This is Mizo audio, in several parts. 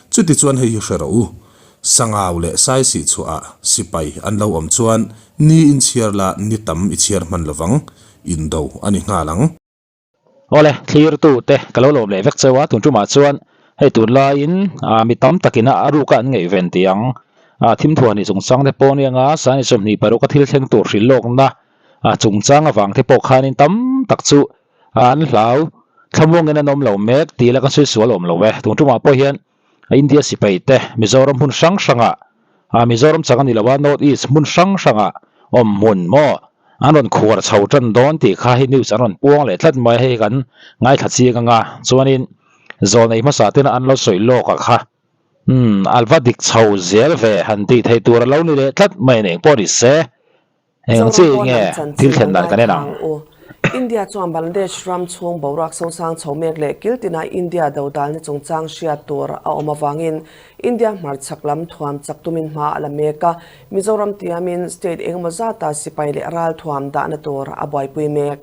Chutichuan hei hi hre rawh u, Sangau leh Saisih chhuahah sipai an lo awm chuan ni in chhiar la ni tam i chhiar hman lovang, indo a ni nghal ang. Awle, thlirtute ka lo lawm leh vek cheu a, tun tumah chuan hei tunlaiin mi tam takin a ruka an ngaihven tih ang thimthuah ni chungchang te pawh nia nga Sani 26 a thil thleng tur hrilh lawkna chungchang avang te pawh khanin tam tak chu an hlau thlamuangin an awm lo mek tih la kan sawi sual awm lo e. Tun tumah pawh hian India sipai te Mizoram hmun hrang hrangah Mizoram chang a ni lo a, North East hmun hrang hrangah awm hmun maw an rawn khuar chho tan dawn tih kha hei news an rawn puang leh tlat mai a, hei kan ngaithla chiang ang a, chuanin zawlnei hmasa tena an lo sawi lawk ah kha umm a va dik chho zel ve han tih theih tur a lo ni leh tlat mai a ni engpawh ni se. Eng Zoram chi pawn nge lam chanchin thil thlen lo dan kan en ang? ngaithla ang u. India chuan Bangladesh ram chhung boruak sosang chho mek leh kiltina India dodalna chungchang hriat tur a awm avangin India hmarchhak lam thuam chak tumin hma a la mek a, Mizoram tiamin state engemaw zata sipai leh ral thuam dahna tur a buaipui mek.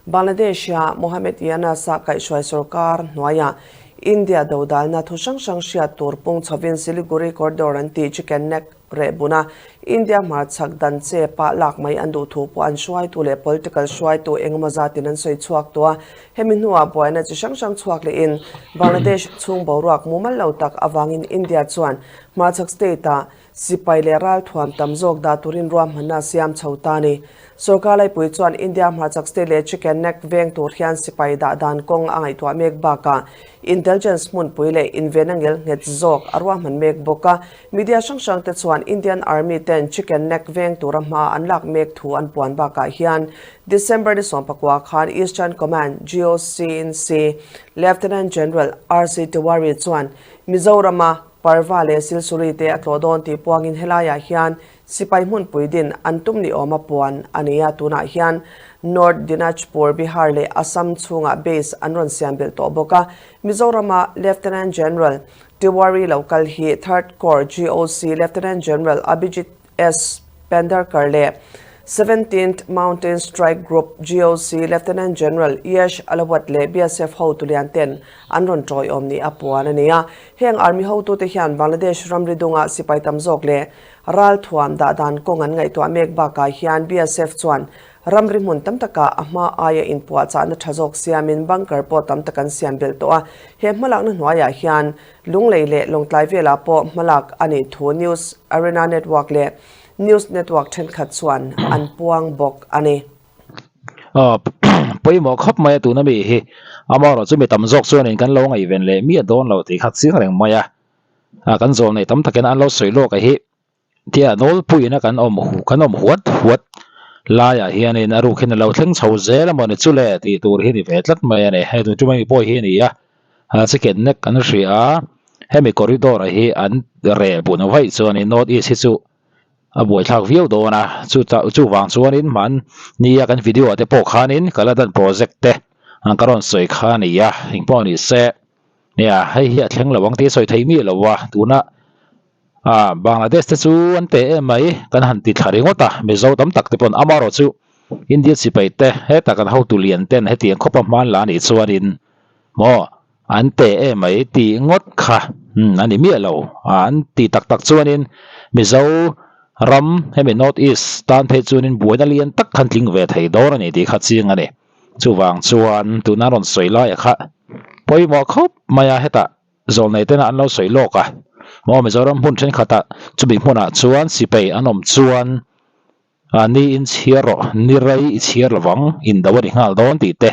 Bangladesh-a Mohammed Yunus-a kaihhruai sorkar hnuaiah India dodalna thu hrang hrang hriat tur pung chhovin Siliguri Corridor an tih Chicken Neck Reh buna India hmarchhak dan che pah lak mai an duh thu pawh an hruaitu leh political hruaitu engemaw zatin an sawi chhuak tawh a. Hemi hnuah buaina chi hrang hrang chhuak lehin Bangladesh chhung boruak mumal lo tak avangin India chuan hmarchhak state-ah sipai leh ralthuam tam zawk dah turin ruahmanna a siam chho ta a ni. Sorkar laipui chuan India hmarchhak state leh Chicken Neck veng tur hian sipai dah dan kawng a ngaihtuah mek bakah intelligence hmunpui leh invenna ngel nghet zawk a ruahman mek bawk a. Media hrang hrang te chuan Indian Army ten Chicken Neck veng tura hma an lak mek thu an puan bakah hian December ni 19 khan Eastern Command, GOC-in-C, Lieutenant General RC Tiwari chuan Mizorama Parva leh Silsuri te a tlawh dawn tih puangin helaiah hian sipai hmunpui din an tum ni awma puan a ni a, tunah hian North Dinajpur, Bihar leh Assam chhungah base an rawn siam belh tawh bawk a, Mizorama Lieutenant General Tiwari lo kal hi Third Corps GOC Lieutenant General Abhijit S. Pendharkar leh Seventeenth Mountain Strike Group GOC Lieutenant General Yash Ahlawat leh BSF hotu lian ten an rawn tawiawm ni a puan a ni a. Heng Army hotute hian Bangladesh ramri dunga sipai tam zawk leh ralthuam dah dan kawng an ngaihtuah mek bakah hian BSF chuan Ramri hmun tam takah a hma aia inpuahchahna tha zawk siamin bunker pawh tam tak an siam belh tawh a, he hmalakna hnuaiah hian Lunglei leh Lawngtlai velah pawh hmalak a nih thu News Arena Network leh News Network thenkhat chuan an puang bawk a ni. Aw, pawimawh khawp mai a tuna mi hi. Amaherawh chu mi tam zawk chuanin kan lo ngaihven leh miah dawn lo tih kha chiang reng mai a. Kan zawl nei tam takin an lo sawi lawk a hi. Tia nawlpuiin a kan awm kan awm huat huat laiah hianin a ruk hian a lo thleng chho zel a mawni chu le tih tur hi a ni ve tlat mai a ni. Hei tun ṭum ami pawh hi a ni a, chicken neck an hria a, hemi corridor ah hi an reh bun vaih chuanin north east hi chu a buaithlak viau dawn a, chu chuvang chuanin hmannia kan video ah te pawh khanin Kaladan project te ka rawn sawi kha a ni a, engpawh ni se nia hei hi a thleng lo ang tih a sawi thei miah lo a, tuna. Ah, Bangladesh te chu an teh em mai, kan han ti thla ringawt a, Mizo tam tak te pawn amarawh chu India sipai te hetah kan hotu lian ten hetiang khawpa hman la anih chuanin maw an teh em mai tih ngawt kha umm a ni miah lo, ah an tih tak tak chuanin Mizo ram hemi North East tan phei chuanin buaina lian tak khan tling ve thei dawn a ni tih kha chiang a ni. Chuvang chuan tuna rawn sawi laia kha pawimawh khawp mai a hetah. Zawlnei tena an lo sawi lawk a, maw Mizoram hmun thenkhatah chumi hmunah chuan sipai an awm chuan ni in chhiar rawh, ni rei i chhiar lovang, indo a ni nghal dawn tih te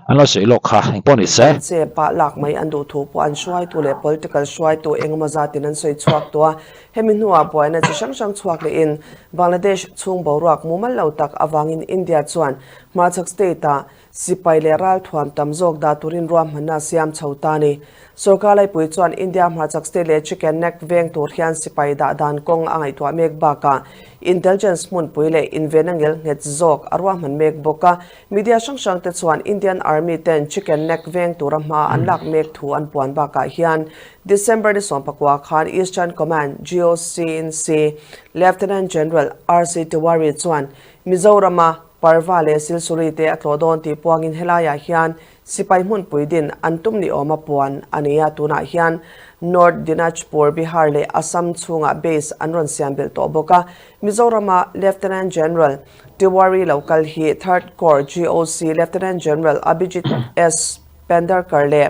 an lo sawi lawk kha engpawh ni se. An che pah lak mai an duh thu pawh an hruaitu leh political hruaitu engemaw zatin an sawi chhuak tawh a, hemi hnuah buaina chi hrang hrang chhuak lehin Bangladesh chhung boruak mumal lo tak avangin India chuan hmarchhak state-ah Sipai leh ralthuam tam zawk dah turin ruahmanna a siam chho ta a ni. Sorkar laipui chuan India hmarchhak state leh Chicken Neck veng tur hian sipai dah dan kawng a ngaihtuah mek bakah intelligence hmunpui leh invenna ngel nghet zawk a ruahman mek bawk a. Media hrang hrang te chuan Indian Army ten Chicken Neck veng tura hma an lak mek thu an puan bakah hian December ni 19 khan Eastern Command, GOC-in-C, Lieutenant General RC Tiwari chuan Mizorama Parva leh Silsuri te a tlawh dawn tih puangin helaiah hian Sipai hmunpui din an tum ni awma puan a ni a, tunah hian North Dinajpur, Bihar leh Assam chhungah base an rawn siam belh tawh bawk a. Mizorama Lieutenant General Tiwari lo kal hi Third Corps GOC Lieutenant General Abhijit S. Pendharkar leh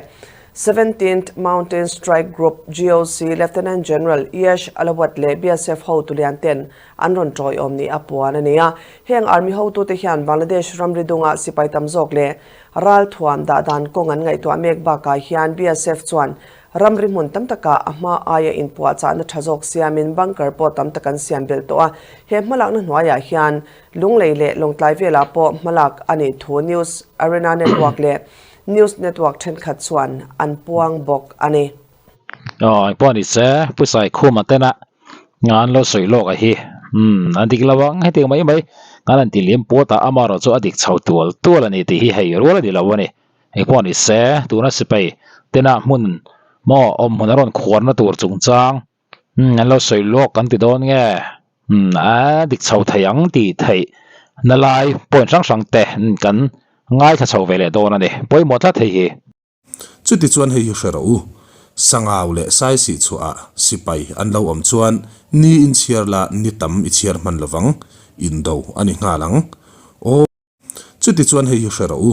Seventeenth Mountain Strike Group GOC Lieutenant General Yash Ahlawat leh BSF hotu lian ten an rawn tawiawm ni a puan a ni a. Heng Army hotute hian Bangladesh ramri dungah sipai tam zawk leh Ralthuam dah dan kawng an ngaihtuah mek bakah hian BSF chuan ramri hmun tam takah a hma aia inpuahchahna tha zawk siamin bunker pawh tam tak an siam belh tawh a. He hmalakna hnuaiah hian Lunglei leh Lawngtlai velah pawh hmalak a nih thu News Arena Network leh News Network thenkhat chuan an puang bawk a ni. Aw engpawh ni se Pu Saikhuma tena an lo sawi lawk a hi umm a dik lo ang hetiang mai mai kan han ti liam puat a amaherawh chu a dik chho tual tual a ni tih hi hei rual a ni lo a ni engpawh ni se tuna sipai tena hmun maw awm hmun a rawn khuarna tur chungchang umm an lo sawi lawk kan ti dawn nge umm a dik chho thei ang tih theih na lai point hrang hrang te kan ngaithla chho ve leh dawn a ni pawimawh tlat hei hi. Chutichuan hei hi hre rawh u, Sangau leh Saisih chhuahah sipai an lo awm chuan ni in chhiar la ni tam i chhiar hman lovang, indo a ni nghal ang. Aw. Chutichuan hei hi hre rawh u,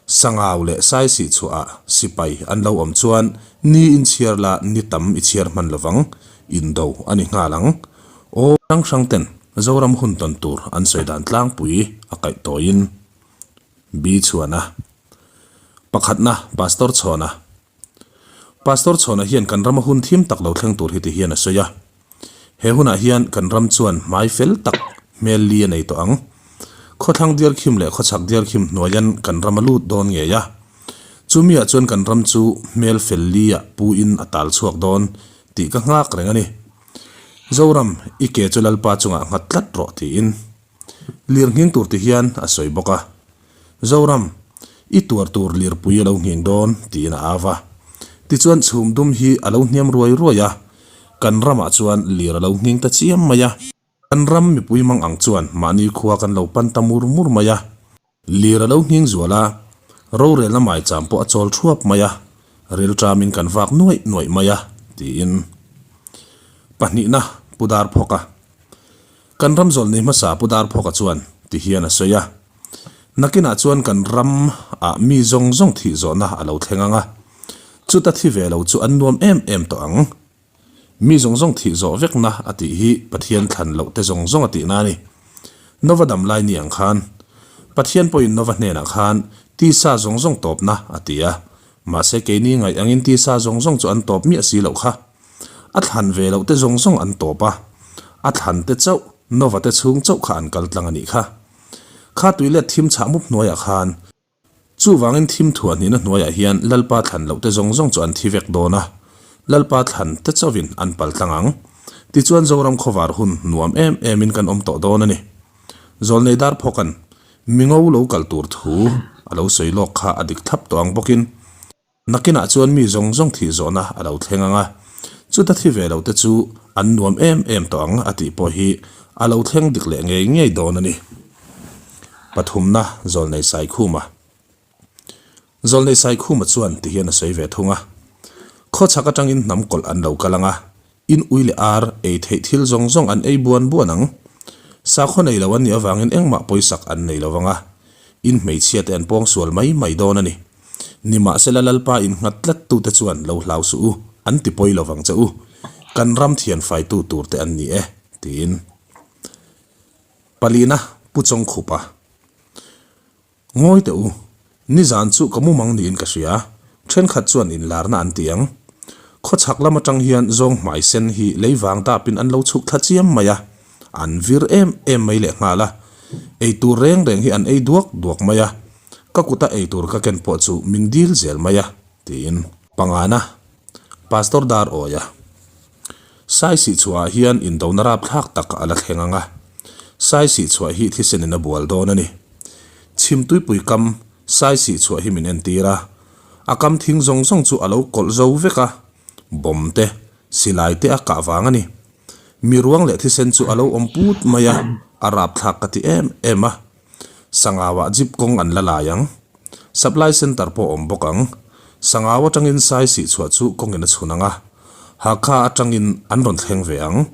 Sangau leh Saisih chhuahah sipai an lo awm chuan ni in chhiar la ni tam i chhiar hman lovang, indo a ni nghal ang. Aw. Hrang hrang ten Zoram hun tawn tur an sawi dan tlangpui a kaih tawiin. B Chhuana. Pakhatna, Pastor Chhawna. Pastor Chhawna hian kan rama hun thim tak lo thleng tur hi ti hian a sawi a. He hunah hian kan ram chuan hmai fel tak hmel li a nei tawh ang. Khawthlang diarkhim leh khawchhak diarkhim hnuaian kan ram a lut dawn ngei a. Chumiah chuan kan ram chu hmel fel li ah pu in a tal chhuak dawn tih ka nghak reng a ni. Zoram, i ke chu Lalpa chungah nghat tlat rawh tiin. Lir nghing tur ti hian a sawi bawk a. Zoram, i tuar tur lirpui a lo nghing dawn, tiin a au a. Tichuan chhum dum hi a lo hniam ruai ruai a, kan ramah chuan lir a lo nghing ta chiam mai a. Kan ram mipui mang ang chuan mahni khua kan lo pan ta mur mur mai a. Lir a lo nghing zual a, rorelna maicham pawh a chawl thuap mai a, rilṭamin kan vak nuaih nuaih mai a, tiin. Pahnihna, Pu Darphawka. Kan ram zawlnei hmasa Pu Darphawka chuan ti hian a sawi a, Nakinah chuan kan ram ah mi zawng zawng thih zawhna a lo thleng ang a, chuta thi ve lo chu an nuam em em tawh ang. Mi zawng zawng thih zawh vekna a tih hi Pathian thlan loh te zawng zawng a tihna a ni. Nova dam lai ni ang khan Pathian pawhin Nova hnenah khan tisa zawng zawng tawpna a ti a, mahse keini ngaih angin tisa zawng zawng chu an tawp miah si loh kha. A thlan ve loh te zawng zawng an tawp a, a thlan te chauh Nova te chhung chauh kha an kal tlang a nih kha. Kha tuilet thim chhah mup hnuaiah khan Chuvangin thim thuah hnihna hnuaiah hian Lalpa thlan lohte zawng zawng chu an thi vek dawn a, Lalpa thlan te chauhin an pal tlang ang. Tichuan Zoram khawvar hun nuam em emin kan awm tawh dawn a ni. Zawlnei Darphawka'n mingo lo kal tur thu a lo sawi lawk kha a dik thlap tawh ang bawkin, Nakinah chuan mi zawng zawng thih zawhna a lo thleng ang a, chuta thi ve lote chu an nuam em em tawh ang a tih pawh hi a lo thleng dik leh ngei ngei dawn a ni. Pathumna, Zawlnei Saikhuma Zawlnei Saikhuma chuan ti hian a sawi ve thung a, Khawchhak atangin hnam kawlh an lo kal ang a, In ui leh ar ei theih thil zawng zawng an ei buan buan ang. Sakhaw nei lo an nih avangin engmah pawisak an nei lo vang a, in hmeichhia te an pawng sual mai mai dawn a ni. Nimahsela Lalpa in nghat tlat tute chuan lo hlau suh u, an ti pawi lo vang che u. Kan ram thian faitu tur te an ni e, tiin. Palina Pu Chawngkhupa. Ngawi teh u, nizan chu ka mumang niin ka hria, thenkhat chuan inlarna an ti ang. Khawchhak lam atang hian zawng hmai sen hi lei vang dapin an lo chhuk thla chiam mai a, an vir em em mai lehnghal a. Eitur reng reng hi an ei duak duak mai a, ka kuta eitur ka ken pawh chu min dil zel mai a, tiin. Pangana, Pastor Dar Awia. Saisih chhuahah hian indona rapthlak tak a la thleng ang a, Saisih chhuah hi thisenin a bual dawn a ni. Chhim tuipui kam Saisih chhuah hi min entir a, a kam thing zawng zawng chu a lo kawlh zo vek a, bomb te, silai te a kah vang a ni. Mi ruang leh thisen chu a lo awm put mai a, a rapthlak ka ti em em a. Sangauah jeep kawng an la lai ang. Supply Centre pawh a awm bawk ang. Sangau atangin Sai sihchhuah chu kawngin a chhun ang a, Hakha atangin an rawn thleng ve ang.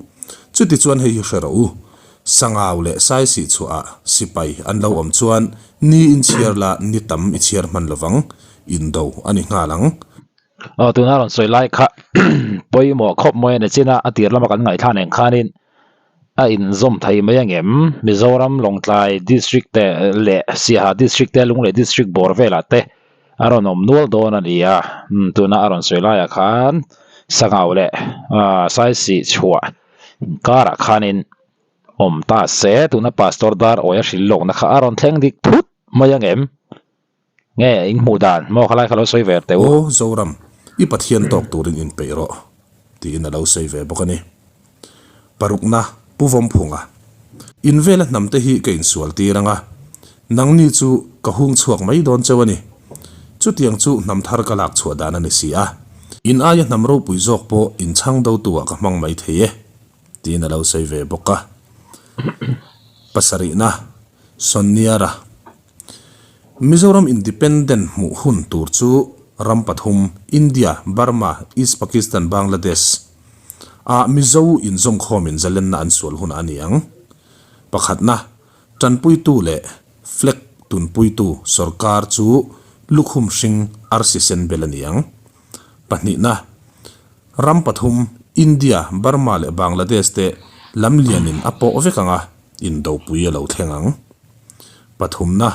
Chuti chuan hei hi hre rawh u, Sangau leh Sai sihchhuahah sipai an lo awm chuan ni in chhiar la ni tam i chhiar hman lovang, indo a ni nghal ang. Aw tuna rawn sawi lai kha pawimawh khawp mai a ni chin a, a tir lama kan ngaihthla nen khanin a inzawm thei mai ang em? Mizoram Lawngtlai District te leh Siaha District te Lunglei District bawr velah te a rawn awm nual dawn a ni a, tuna a rawn sawi laiah khan Sangau leh Saisih chhuah karah khanin awm ta se tuna Pastor Dar Awia hrilh lawkna kha a rawn thleng dik phut mai ang em? Nge in hmuh dan maw khalai kha lo sawi ve teh u. Aw Zoram, i Pathian tawk turin inpeih rawh, tiin a lo sawi ve bawk a ni. Parukna, Pu Vawmphunga, In vela hnamte hi ka insual tir ang a, nangni chu ka hung chhuak mai dawn cheu a ni. Chutiang chu hnam thar ka lak chhuah dan a ni si a. In aia hnam ropui zawk pawh inchhang dotu-ah ka hmang mai thei e, tiin a lo sawi ve bawk a. Pasarihna, Sonniara. Mizoram Independent hmuh hun tur chu ram pathum, India, Burma, East Pakistan, Bangladesh, ah Mizo inzawmkhawmin zalenna an sual hunah a ni ang. Pakhatna, tanpuitu leh flag tunpuitu sorkar chu lukhum hring arsi sen bel a ni ang. Pahnihna, ram pathum, India, Burma leh Bangladesh te lam lianin a pawh vek ang a, indopui a lo thleng ang. Pathumna,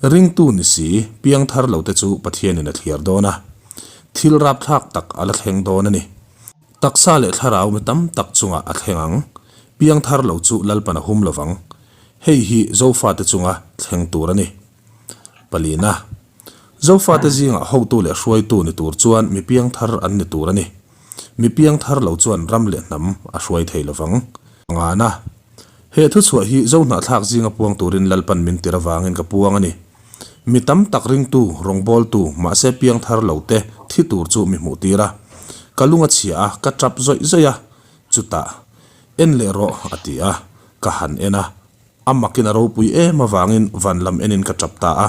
ringtu ni si, piangthar lote chu Pathianin a thliar dawn a. Thil rapthlak tak a la thleng dawn a ni. Taksa leh thlarau mi tam tak chungah a thleng ang. Piangthar lo chu Lalpan a hum lovang. Hei hi Zofate chunga thleng tur a ni. Palina, Zofate zingah hotu leh hruaitu ni tur chuan mi piangthar an ni tur a ni. Mi piangthar lo chuan ram leh hnam a hruai thei lovang. Pangana, He thuchhuah hi Zohnahthlak zinga puang turin Lalpan min tir avangin ka puang a ni. Mi tam tak ringtu, rawngbawltu, mahse piangthar lo te thi tur chu mi hmuh tir a. Ka lung a chhia a, ka tap zawih zawih a. Chutah, En leh rawh, a ti a. Ka han en a. A makin a ropui em avangin van lam enin ka tap ta a.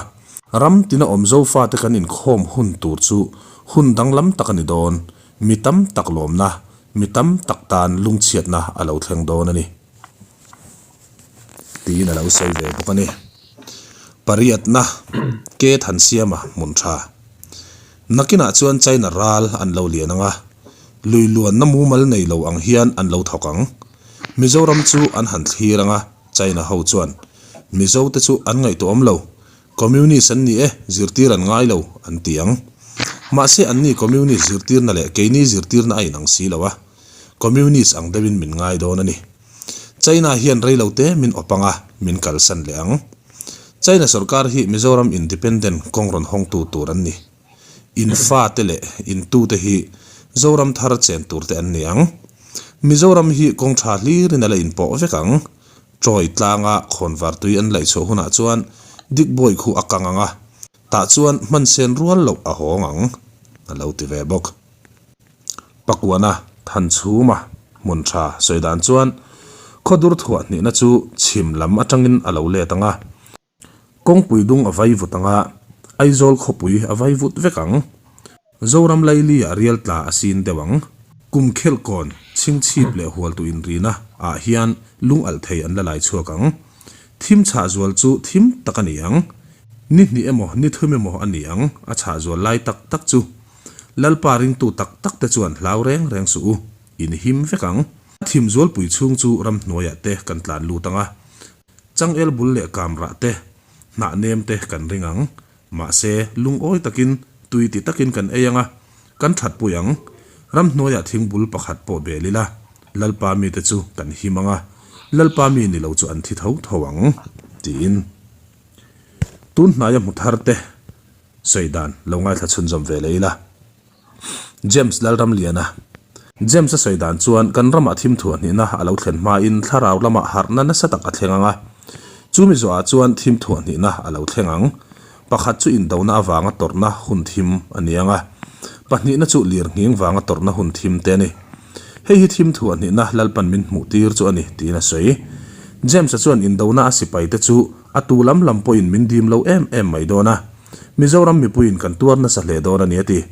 Ram tina awm Zofate kan inkhawm hun tur chu hun danglam tak a ni dawn. Mi tam tak lawmna, mi tam tak tan lungchhiatna a lo thleng dawn a ni. Tiin a lo sawi ve bawk a ni. Pariatna, Ke Thansiama hmun tha. Nakinah chuan China ral an lo lian ang a, lui luanna mumal nei lo ang hian an lo thawk ang. Mizoram chu an han thlir ang a, China ho chuan Mizote chu an ngaihtuahawm lo, Communist an ni e, zirtir an ngai lo, an ti ang. Mahse anni Communist zirtirna leh keini zirtirna a inang si lo a, Communist ang deuhin min ngai dawn a ni. China hian rei lo te min awp ang a, min kalsan leh ang. China sorkar hi Mizoram Independent kawng rawn hawngtu tur an ni. In fate leh in tute hi Zoram thar chen tur te an ni ang. Mizoram hi kawng tha hlirin a la inpawh vek ang. Troy tlanga khawnvar tui an laih chhuah hunah chuan Digboi khu a kang ang a, tah chuan hman sen rual loh a hawng ang, a lo ti ve bawk. Pakuana Thanchhuma hmun tha sawi dan chuan khawdur thuah hnihna chu chhim lam atangin a lo let ang a, Kawngpui dung a vai vut ang a, Aizawl khawpui a vai vut vek ang. Zoram Laili ah rial tla a sin deuh ang. Kum khelhkawn, chhingchhip leh hualtu inrina ah hian lung alh thei an la lai chhuak ang. Thim chhah zual chu thim tak a ni ang. Ni hnih emaw ni thum emaw a ni ang a chhah zual lai tak tak chu. Lalpa ringtu tak tak te chuan hlau reng reng suh u, in him vek ang. A thim zualpui chhung chu ramhnuaiah te kan tlan lut ang a. Changel bul leh kamrah te, hnah nem te kan ring ang. Mahse, lungawi takin, tui ti takin kan ei ang a, kan thatpui ang. Ramhnuaiah thingbul pakhat pawh bel ila, Lalpa mite chu kan him ang a, Lalpa mi ni lo chu an thi tho tho ang, tiin. Tun hnaia hmu thar te sawi dan lo ngaithla chhunzawm ve leh ila. James Lalramliana. James a sawi dan chuan kan ramah thim thuah hnihna a lo thlen hmain thlarau lamah harhna nasa tak a thleng ang a. Chumi zawhah chuan thim thuah hnihna a lo thleng ang. Pakhat chu indona avanga tawrhna hun thim a ni ang a. Pahnihna chu lirnghing vanga tawrhna hun thim te a ni. Hei hi thim thuah hnihna Lalpan min hmuh tir chu a ni tiin a sawi. James-a chuan indona a sipaite chu a tu lam lam pawhin min dim lo em em mai dawn a. Mizoram mipuiin kan tuar nasa hle dawn a ni a ti.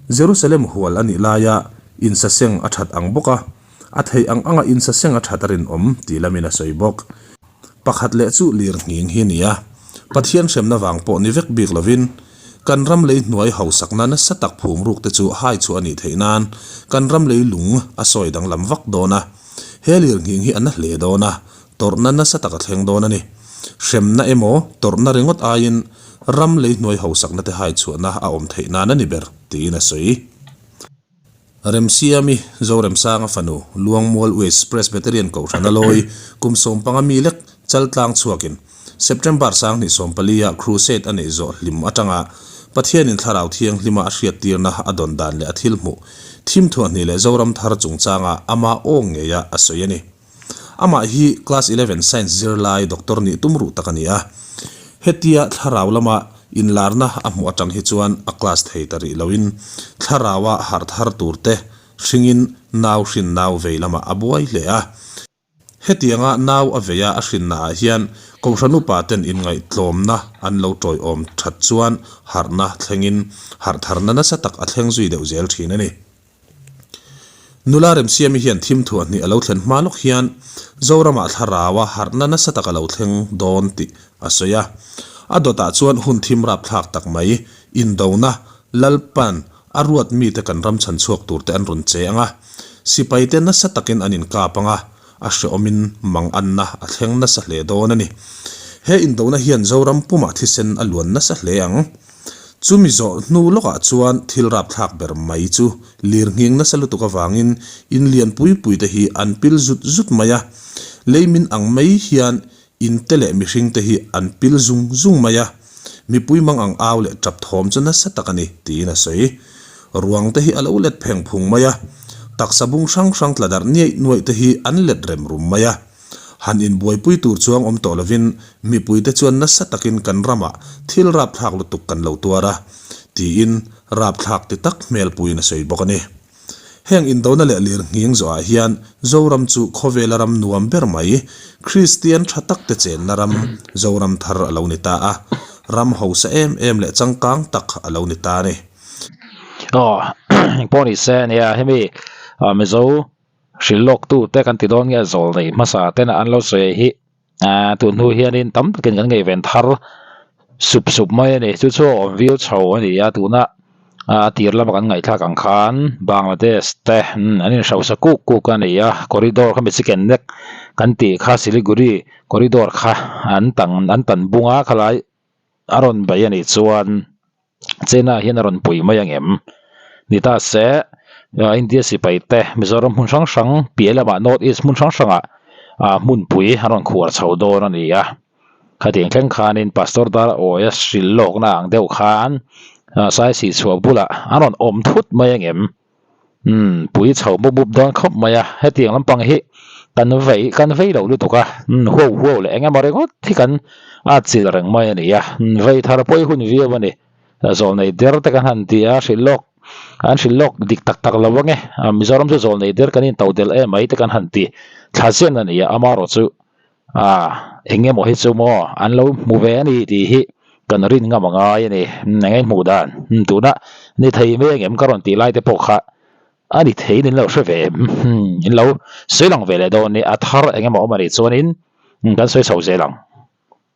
Jerusalem hual a nih laia insaseng a that ang bawk a, a theih ang anga insaseng a that a rinawm tih lamin a sawi bawk. Pakhat leh chu lir nghing hi nia. Pathian hremna vang pawh ni vek bik lovin, kan ram lei hnuai hausakna nasa tak phum ruk te chu hai chhuah a nih theih nan kan ram lei lung a sawi danglam vak dawn a. He lir nghing hi a na hle dawn a, tawrhna nasa tak a thleng dawn a ni. Hremna emaw tawrhna ringawt aiin ram lei hnuai hausakna te hai chhuahna a awm theih nan a ni ber, tiin a sawi. Remsiami, Zoremsanga fanu, Luangmual West Presbyterian Kohhran a lawi, kum sawmpanga mi lek Chaltlang chhuakin September 2014 ah Crusade a neih zawh hlim atanga Pathianin Thlarau Thianghlima a hriattirna a dawn dan leh a thil hmuh thim thuahhnih leh Zoram thar chungchanga ama aw ngeia a sawi a ni. Amah hi Class 11 Science zirlai Doctor nih tum ruh tak a ni a. Hetia thlarau lama inlarna a hmuh atang hi chuan a class thei ta rih loin thlaraua harh thar tur te hringin nau hrin nau vei lamah a buai hle a. Hetianga nau a veia a hrinnaah hian Kohhran upa ten inngaihtlawmna an lo tawiawm that chuan harhna thlengin harh tharna nasa tak a thleng zui deuh zel thin a ni. Nula Remsiami hian thim thuahhnih a lo thlen hma lawk hian Zoramah thlaraua harhna nasa tak a lo thleng dawn tih a sawi a. A dawtah chuan hun thim rapthlak tak mai, indona, Lalpan a ruat mite kan ram chhan chhuak turte an rawn che ang a, sipaite nasa takin an inkap ang a, a hreawmin manganna a thleng nasa hle dawn a ni. He indona hian Zoram pumah thisen a luan nasa hle ang. Chumi zawh hnu lawkah chuan thil rapthlak ber mai chu lir nghing nasa lutuk avangin in lian pui pui te hi an pil zut zut mai a. Lei min ang mai hian in te leh mihring te hi an pil zung zung mai a. Mipui mang ang au leh tap thawm chu nasa tak a ni, tiin a sawi. Ruang te hi a lo let pheng phung mai a. Taksa bung hrang hrang tla darh niaih nuaih te hi an let rem rum mai a. Han inbuaipui tur chuang awm tawh lovin mipuite chuan nasa takin kan ramah thil rapthlak lutuk kan lo tuar a, tiin rapthlak ti tak hmelpuiin a sawi bawk a ni. Heng indona leh lirnghing zawhah hian Zoram chu khawvela ram nuam ber mai, Kristian tha takte chenna ram Zoram thar a lo ni ta a, ram hausa em em leh changkang tak a lo ni ta a ni. Aw, engpawh ni se nia hemi Mizo Hrilh lawk tu te kan ti dawn nge zawl nei hmasa ten an lo sawi hi ah tun hnu hianin tam takin kan ngaihven thar sup sup mai a ni chu chu a awm viau chho a ni a tuna a tir lama kan ngaihthlak ang khan Bangladesh te an inhrosa kuk kuk a ni a corridor kha mi chicken neck kan tih kha Siliguri corridor kha an tan an tan bung a khalai a rawn bei a nih chuan. China hian a rawn pui mai ang em? Ni ta se, India sipai te Mizoram hmun hrang hrang piah lamah North East hmun hrang hrangah hmunpui an rawn khuar chho dawn a ni a. Khatiang thleng khanin Pastor Dar Awia hrilh lawkna ang deuh khan Saisih chhuah bulah an rawn awm thut mai ang em? Umm pui chho mup mup dawn khawp mai a, hetiang lampang hi kan vei kan vei loh lutuk a, umm huau huau leh eng emaw ringawt hi kan atchilh reng mai a ni a, umm vei thar pawi hun viau a ni, zawlnei der te kan han ti a, hrilh lawk an hrilh lawk dik tak tak lo ang e, Mizoram chu zawlnei der kan intoh delh em mai te kan han ti thla chian a ni a, amaherawh chu Ah, eng emaw hi chu maw an lo hmu ve a ni tih hi kan rin ngam a ngai a ni. Eng eng hmuh dan? Tuna ni thei mai ang em ka rawn tih lai te pawh kha a ni theiin in lo hre ve em? In lo sawi lang ve leh dawn ni, a thar eng emaw awm a nih chuanin kan sawi chho zel ang.